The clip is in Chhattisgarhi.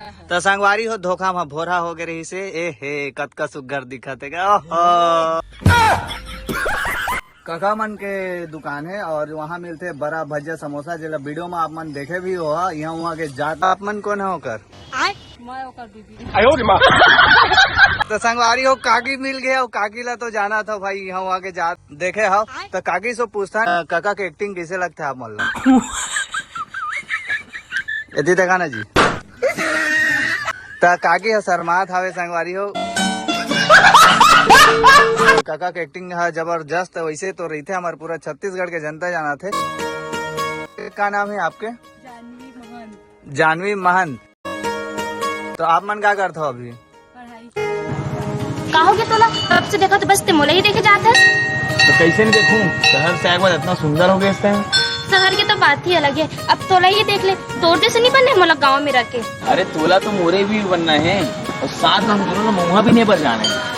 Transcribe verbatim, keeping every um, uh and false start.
त संगवारी हो, धोखा म भोरा हो गे रहिसे। ए हे, कतका सुग्घर दिखत हे गा। ओहो। कका मन के दुकान हे और वहाँ मिलथे बरा, भजिया, समोसा, जेला वीडियो म आप मन देखे भी हो। यहाँ वहाँ के जात आप मन कोन हे ओकर? मैं ओकर बीबी। त संगवारी हो, काकी मिल गे हो, काकी ला तो जानत हो भाई, यहाँ वहाँ के जात देखे हो। त काकी से पूछथन, अ, कका के एक्टिंग कइसे लगथे आप मन ला? एती देखा ना जी। त काकी ह शर्मात हावे संगवारी हो। कका के एक्टिंग ह जबरदस्त, वैसे तो रहिथे, हमर पूरा छत्तीसगढ़ के जनता जानत हे। का नाम हे आपके? जानवी महंत। जानवी महंत। तो आप मन का करत हो अभी? पढ़ाई। का हो गे तोला? कब से देखा तो बस ते मोला ही देखे जात हस। तो कैसे नहीं देखूं? शहर से आए के बाद इतना सुंदर हो गए इस time। शहर के तो बात ही अलग है। अब तोला ही देख ले, तोर जैसे नहीं बनना है मोला गाँव में रह के। अरे तोला तो मोरे भी बनना है और साथ में हम दोनों का महुआ भी नहीं पर जाना है।